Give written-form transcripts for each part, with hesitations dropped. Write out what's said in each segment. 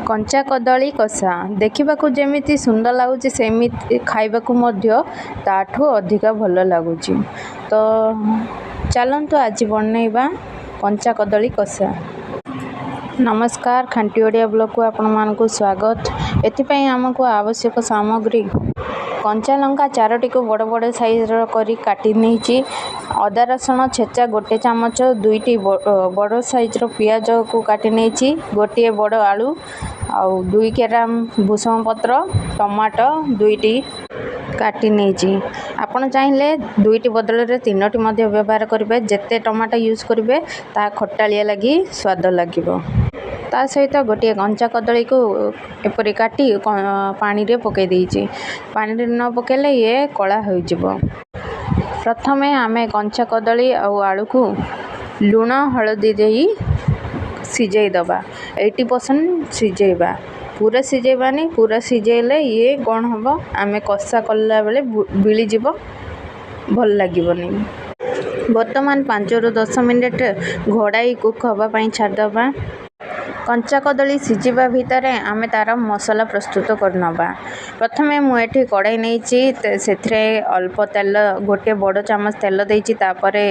କଞ୍ଚା କଦଳୀ କଷା ଦେଖିବାକୁ ଯେମିତି ସୁନ୍ଦର ଲାଗୁଛି, ସେମିତି ଖାଇବାକୁ ମଧ୍ୟ ତାଠୁ ଅଧିକା ଭଲ ଲାଗୁଛି। ତ ଚାଲନ୍ତୁ ଆଜି ବନେଇବା କଞ୍ଚା କଦଳୀ କଷା। ନମସ୍କାର, ଖାଣ୍ଟି ଓଡ଼ିଆ ବ୍ଲଗ୍କୁ ଆପଣମାନଙ୍କୁ ସ୍ୱାଗତ। ଏଥିପାଇଁ ଆମକୁ ଆବଶ୍ୟକ ସାମଗ୍ରୀ: କଞ୍ଚା ଲଙ୍କା ଚାରୋଟିକୁ ବଡ଼ ବଡ଼ ସାଇଜ୍ର କରି କାଟି ନେଇଛି, ଅଦା ରସୁଣ ଛେଚା 1 ଚାମଚ, 2ଟି ବଡ଼ ସାଇଜ୍ର ପିଆଜକୁ କାଟି ନେଇଛି, ଗୋଟିଏ ବଡ଼ ଆଳୁ ଆଉ 2 ଗ୍ରାମ ଭୃଷଙ୍ଗ ପତ୍ର, ଟମାଟୋ 2ଟି କାଟି ନେଇଛି। ଆପଣ ଚାହିଁଲେ 2ଟି ବଦଳରେ 3ଟି ମଧ୍ୟ ବ୍ୟବହାର କରିବେ। ଯେତେ ଟମାଟୋ ୟୁଜ୍ କରିବେ, ତାହା ଖଟାଳିଆ ଲାଗି ସ୍ୱାଦ ଲାଗିବ। ତା ସହିତ ଗୋଟିଏ କଞ୍ଚା କଦଳୀକୁ ଏପରି କାଟି ପାଣିରେ ପକାଇ ଦେଇଛି। ପାଣିରେ ନ ପକାଇଲେ ଇଏ କଳା ହୋଇଯିବ। ପ୍ରଥମେ ଆମେ କଞ୍ଚା କଦଳୀ ଆଉ ଆଳୁକୁ ଲୁଣ ହଳଦୀ ଦେଇ ସିଝାଇ ଦେବା। 80% ସିଝାଇବା, ପୁରା ସିଝାଇବାନି। ପୁରା ସିଝାଇଲେ ଇଏ କ'ଣ ହେବ, ଆମେ କଷା କଲାବେଳେ ବିଳିଯିବ, ଭଲ ଲାଗିବନି। ବର୍ତ୍ତମାନ 5ରୁ 10 ମିନିଟ୍ ଘୋଡ଼ାଇ କୁକ୍ ହେବା ପାଇଁ ଛାଡ଼ିଦେବା। କଞ୍ଚା କଦଳୀ ସିଝିବା ଭିତରେ ଆମେ ତା'ର ମସଲା ପ୍ରସ୍ତୁତ କରିନେବା। ପ୍ରଥମେ ମୁଁ ଏଠି କଡ଼ାଇ ନେଇଛି, ସେଥିରେ ଅଳ୍ପ ତେଲ, ଗୋଟିଏ ବଡ଼ ଚାମଚ ତେଲ ଦେଇଛି। ତାପରେ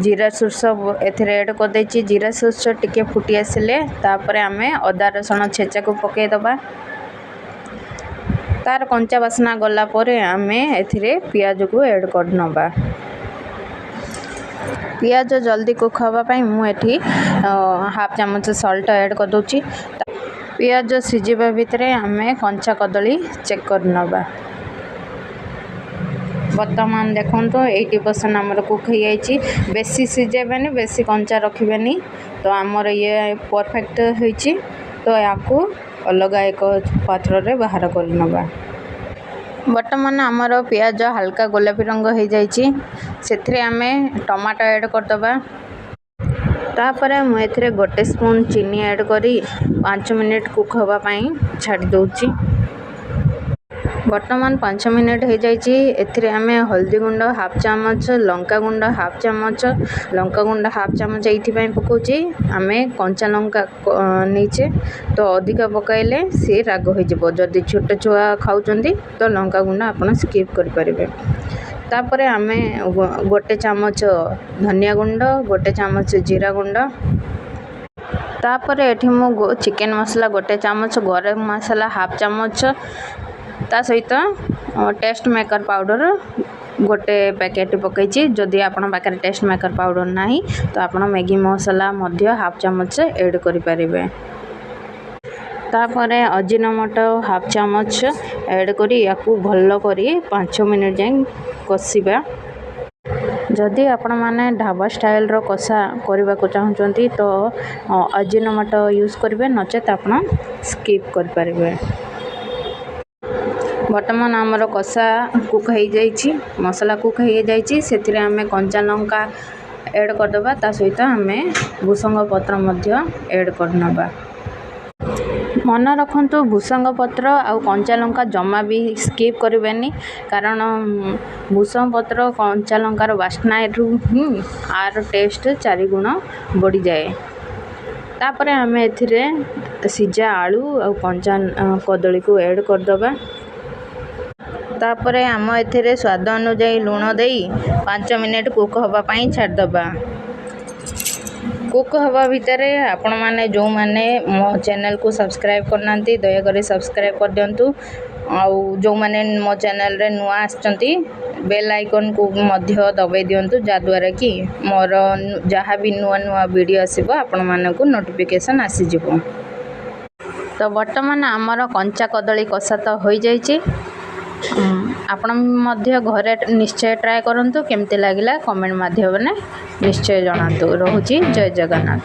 ଜିରା ସୋରିଷ ଏଥିରେ ଏଡ଼୍ କରିଦେଇଛି। ଜିରା ସୋରିଷ ଟିକେ ଫୁଟି ଆସିଲେ ତାପରେ ଆମେ ଅଦା ରସୁଣ ଛେଚାକୁ ପକାଇଦେବା। ତା'ର କଞ୍ଚା ବାସ୍ନା ଗଲା ପରେ ଆମେ ଏଥିରେ ପିଆଜକୁ ଏଡ଼୍ କରିନେବା। ପିଆଜ ଜଲ୍ଦି କୁକ୍ ହେବା ପାଇଁ ମୁଁ ଏଠି ହାଫ୍ ଚାମଚ ସଲ୍ଟ ଏଡ଼୍ କରିଦେଉଛି। ପିଆଜ ସିଝିବା ଭିତରେ ଆମେ କଞ୍ଚା କଦଳୀ ଚେକ୍ କରିନେବା। ବର୍ତ୍ତମାନ ଦେଖନ୍ତୁ, 80% ଆମର କୁକ୍ ହେଇଯାଇଛି। ବେଶୀ ସିଝାଇବେନି, ବେଶୀ କଞ୍ଚା ରଖିବେନି। ତ ଆମର ଇଏ ପରଫେକ୍ଟ ହେଇଛି। ତ ୟାକୁ ଅଲଗା ଏକ ପାତ୍ରରେ ବାହାର କରିନେବା। ବର୍ତ୍ତମାନ ଆମର ପିଆଜ ହାଲକା ଗୋଲାପୀ ରଙ୍ଗ ହେଇଯାଇଛି, ସେଥିରେ ଆମେ ଟମାଟୋ ଏଡ଼୍ କରିଦେବା। ତାପରେ ମୁଁ ଏଥିରେ 1 ସ୍ପୁନ୍ ଚିନି ଏଡ଼୍ କରି 5 ମିନିଟ୍ କୁକ୍ ହେବା ପାଇଁ ଛାଡ଼ି ଦେଉଛି। ବର୍ତ୍ତମାନ 5 ମିନିଟ୍ ହେଇଯାଇଛି। ଏଥିରେ ଆମେ ହଳଦୀ ଗୁଣ୍ଡ ହାଫ୍ ଚାମଚ, ଲଙ୍କା ଗୁଣ୍ଡ ହାଫ୍ ଚାମଚ। ଲଙ୍କା ଗୁଣ୍ଡ ହାଫ୍ ଚାମଚ ଏଇଥିପାଇଁ ପକାଉଛି, ଆମେ କଞ୍ଚା ଲଙ୍କା ନେଇଛେ, ତ ଅଧିକା ପକାଇଲେ ସିଏ ରାଗ ହୋଇଯିବ। ଯଦି ଛୋଟ ଛୁଆ ଖାଉଛନ୍ତି, ତ ଲଙ୍କା ଗୁଣ୍ଡ ଆପଣ ସ୍କିପ୍ କରିପାରିବେ। ତାପରେ ଆମେ 1 ଚାମଚ ଧନିଆ ଗୁଣ୍ଡ, 1 ଚାମଚ ଜିରା ଗୁଣ୍ଡ। ତାପରେ ଏଠି ମୁଁ ଚିକେନ୍ ମସଲା 1 ଚାମଚ, ଗରମ ମସଲା ହାଫ୍ ଚାମଚ, ତା ସହିତ ଟେଷ୍ଟ ମେକର୍ ପାଉଡ଼ର ଗୋଟେ ପ୍ୟାକେଟ୍ ପକାଇଛି। ଯଦି ଆପଣଙ୍କ ପାଖରେ ଟେଷ୍ଟ ମେକର୍ ପାଉଡ଼ର ନାହିଁ, ତ ଆପଣ ମ୍ୟାଗି ମସଲା ମଧ୍ୟ ହାଫ୍ ଚାମଚ ଏଡ଼୍ କରିପାରିବେ। ତାପରେ ଅଜିନୋମୋଟୋ ହାଫ୍ ଚାମଚ ଏଡ଼୍ କରି ୟାକୁ ଭଲ କରି 5 ମିନିଟ୍ ଯାଏଁ କଷିବା। ଯଦି ଆପଣମାନେ ଢାବା ଷ୍ଟାଇଲ୍ର କଷା କରିବାକୁ ଚାହୁଁଛନ୍ତି, ତ ଅଜିନୋମୋଟୋ ୟୁଜ୍ କରିବେ, ନଚେତ୍ ଆପଣ ସ୍କିପ୍ କରିପାରିବେ। ବର୍ତ୍ତମାନ ଆମର କଷା କୁକ୍ ହେଇଯାଇଛି, ମସଲା କୁକ୍ ହେଇଯାଇଛି। ସେଥିରେ ଆମେ କଞ୍ଚା ଲଙ୍କା ଏଡ଼୍ କରିଦେବା, ତା ସହିତ ଆମେ ଭୃଷଙ୍ଗ ପତ୍ର ମଧ୍ୟ ଏଡ଼୍ କରିନେବା। ମନେ ରଖନ୍ତୁ, ଭୃଷଙ୍ଗ ପତ୍ର ଆଉ କଞ୍ଚା ଲଙ୍କା ଜମା ବି ସ୍କିପ୍ କରିବେନି, କାରଣ ଭୃଷଙ୍ଗ ପତ୍ର କଞ୍ଚା ଲଙ୍କାର ବାସ୍ନାରୁ ହିଁ ଆର ଟେଷ୍ଟ ଚାରିଗୁଣ ବଢ଼ିଯାଏ। ତାପରେ ଆମେ ଏଥିରେ ସିଝା ଆଳୁ ଆଉ କଞ୍ଚା କଦଳୀକୁ ଏଡ଼୍ କରିଦେବା। ତାପରେ ଆମ ଏଥିରେ ସ୍ୱାଦ ଅନୁଯାୟୀ ଲୁଣ ଦେଇ 5 ମିନିଟ୍ କୁକ୍ ହେବା ପାଇଁ ଛାଡ଼ିଦେବା। କୁକ୍ ହେବା ଭିତରେ ଆପଣମାନେ ଯେଉଁମାନେ ମୋ ଚ୍ୟାନେଲକୁ ସବସ୍କ୍ରାଇବ୍ କରିନାହାନ୍ତି, ଦୟାକରି ସବସ୍କ୍ରାଇବ୍ କରିଦିଅନ୍ତୁ। ଆଉ ଯେଉଁମାନେ ମୋ ଚ୍ୟାନେଲରେ ନୂଆ ଆସିଛନ୍ତି, ବେଲ୍ ଆଇକନ୍କୁ ମଧ୍ୟ ଦବାଇ ଦିଅନ୍ତୁ, ଯାହାଦ୍ୱାରା କି ମୋର ଯାହା ବି ନୂଆ ନୂଆ ଭିଡ଼ିଓ ଆସିବ, ଆପଣମାନଙ୍କୁ ନୋଟିଫିକେସନ୍ ଆସିଯିବ। ତ ବର୍ତ୍ତମାନ ଆମର କଞ୍ଚା କଦଳୀ କଷା ତ ହୋଇଯାଇଛି। ଆପଣ ମଧ୍ୟ ଘରେ ନିଶ୍ଚୟ ଟ୍ରାଏ କରନ୍ତୁ। କେମିତି ଲାଗିଲା କମେଣ୍ଟ ମାଧ୍ୟମରେ ନିଶ୍ଚୟ ଜଣାନ୍ତୁ। ରହୁଛି, ଜୟ ଜଗନ୍ନାଥ।